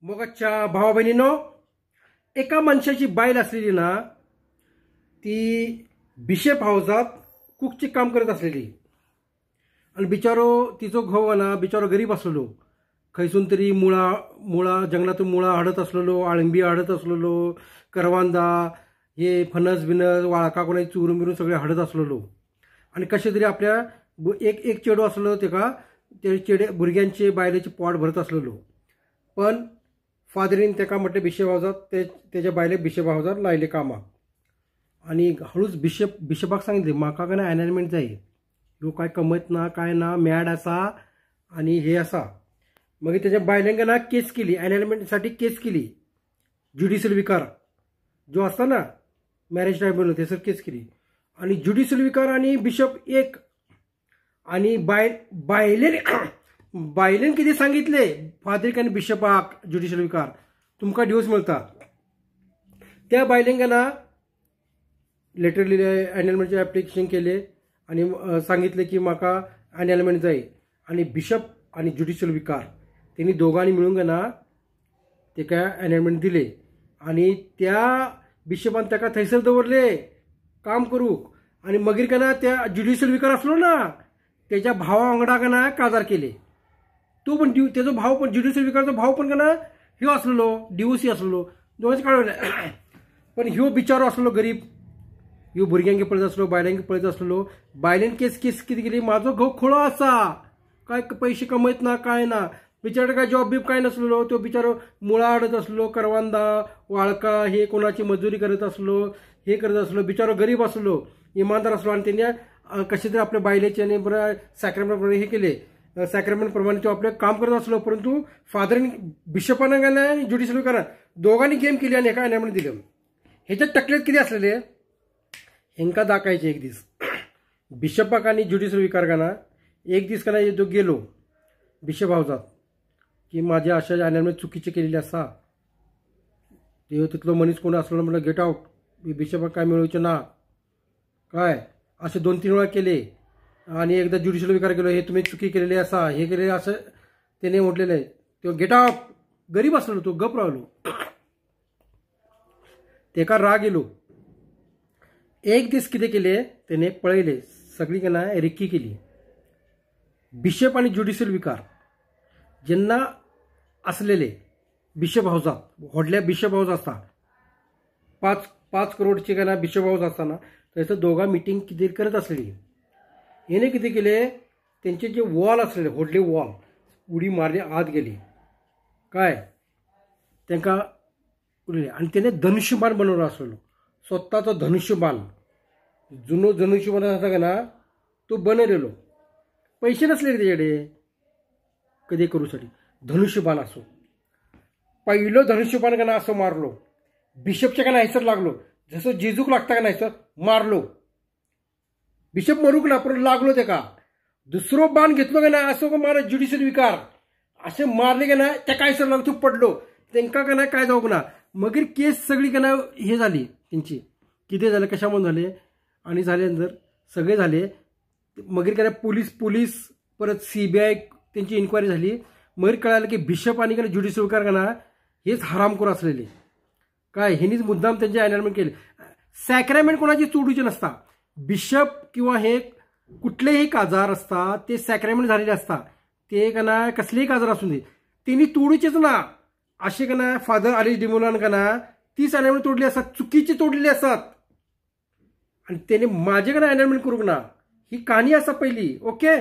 मोगाच्या भावा बहिणींनो, एका मनशाची बायल असलेली ना, ती बिशप हावजात कुकचे काम करत असलेली. आणि बिचारो तिचो घोव ना बिचारो गरीब असलेलो, खंयसून तरी मुळा मुळा जंगलातून मुळा हाडत असलेलो, आळंबी हाडत असलेलो, करवांदा हे फणस बिनस वाळका कोणाची चुरून बिरून सगळे हाडत असलेलो. आणि कशे तरी आपल्या एक एक चेडो असलेलो तेका ते चेडे भुरग्यांचे बायलेचे पोट भरत असलेलो. पण फादरीन तेका म्हटलें बिशप हावजात ते तेज्या बायलेक बिशप हावजात लायले कामाक. आनी हळूच बिशपाक सांगितले म्हाका काय एनलमेंट जाय, ह्यो काय कमयत ना काय ना, मॅड आसा आनी हे आसा. मागीर तेज्या बायलेन ना केस केली, एनलमेंटसाठी केस केली, ज्युडिशियल विकार जो आसता ना मॅरेज ट्रायब्युनल थंयसर केस केली. आनी ज्युडिशियल विकार आनी बिशप एक आनी बायलेन बायलेन कितें सांगितले फादरीक आनी बिशपाक, ज्युडिशियल विकार तुमकां डिवोर्स मेळटा. त्या बायलेन ना लेटर लिहिले, एनलमेंटचे एप्लिकेशन केले आनी सांगितले की म्हाका एनलमेंट जाय. आनी बिशप आनी ज्युडिशियल विकार तेणी दोगांनी मिळून ना तेका एनलमेंट दिले. आनी त्या बिशपान तेका थंयसर दवरले काम करूंक. आनी मागीर का ना त्या ज्युडिशियल विकार आसलो ना तेच्या भावा वांगडा का ना काजार केले. तो पण तेजो भाव पण ज्युडिशियल विकारचो भाव पण का ना ह्यो आसलेलो डिवोर्सी आसलेलो, दोगांचे काडले. पण ह्यो बिचारो आसलेलो गरीब, ह्यो भुरग्यांक पळयत आसलो, बायलांक पळयत आसलेलो. बायलेन केस केस कितें केली, म्हाजो घोव खोळो आसा, काय पयशे कमयत ना काय ना, बिचारो काय जॉब बीब काय नासलेलो, तो बिचारो मुळा हाडत आसलो, करवांदा वाळका हे कोणाची मजुरी करत आसलो, हे करत आसलो, बिचारो गरीब आसलो, इमानदार आसलो. आनी तेणे कशें तरी आपल्या बायलेचे आनी बरें सॅक्रेमेंट प्रमाणे हे केले, सॅक्रेमेंट प्रमाणे तो आपलें काम करत आसलो. परंतु फादरीन बिशपान गेले आनी ज्युडिशियल विकारान दोगांनी गेम केली आनी हेका एनलमेंट दिलें. हेच्या तकलेंत कितें आसलेलें हेंकां दाखयचें. एक दीस बिशपाक आनी ज्युडिशियल विकार ना एक दीस का तो गेलो बिशप हावजात की माझ्या अशा एनलमेंट चुकीचे केलेले आसा, ते तितलो मनीस कोण आसलो म्हटलं गेट आउट, बिशपाक काय मेळोवचें ना काय, असे 2-3 वेळा केले. आणि एकदा ज्युडिशियल विकार केलो, हे तुम्ही चुकी केलेली आसा, हे केलेले असं त्याने म्हटलेलं आहे. तो गेट आउट गरीब आसलो तो गप रावलो, तेका राग येयलो. एक दीस कितें केले तेणे पळयले सगळी का ना रिक्की केली. बिशप आनी ज्युडिशियल विकार जेन्ना आसलेले बिशप हावजात, व्हडल्या बिशप हावज आसता 5-5 करोडचे का ना बिशप हावज आसताना थंयसर दोगां मिटींग कितें करत आसलेली. हेणे कितें केले तेंचे जे वॉल आसलेले व्हडले वॉल उडी मारली आत गेली काय तांकां उडयले. आनी तेणे धनुष्यबाण बनवलो आसलेलो, स्वताचो धनुष्यबाण, जुनो धनुष्यबाण आसा काय ना तो बनवलेलो, पैसे नसले तेजे कधी करूसाठी. धनुष्यबाण असो पहिलो धनुष्यबाण का ना असो मारलो, बिशपच्या का ना हैसर लागलो, जसं जेजूक लागता का नाही सर मारलो, बिशप मरूक ना पण लागलो तेका. दुसरो बाण घेतलो का ना असो मार ज्युडिशियल विकार असे मारले का ना तेका हैसर लागलो, तो पडलो, तेंका का ना काय जावंक ना. मगीर केस सगळी का ना हे झाली तेंची, कितें जालें कशा म्हणून झाले आणि झाल्यानंतर सगळे झाले. मगीर काय पोलीस पोलीस परत CBI तेंची इन्क्वायरी झाली. मगीर कळालं की बिशप आणि का ज्युडिशियल विकार का ना हेच हरामखोर असलेले काय, हेनीच मुद्दाम त्यांचे एनलमेंट केले. सॅक्रेमेंट कोणाची चोडूचे नसता, बिशप किंवा हे कुठलेही काजार असतात ते सॅक्रेमेंट झालेले असतात, ते का ना कसलेही काजार असू दे त्यांनी तोडूचेच ना. असे का ना फादर आलिस डिमोलान का ना 30 एनलमेंट तोडली असतात, चुकीची तोडलेली असतात, आणि त्याने माझ्याकडे एनलमेंट करूक ना. ही कहाणी असा पहिली. ओके.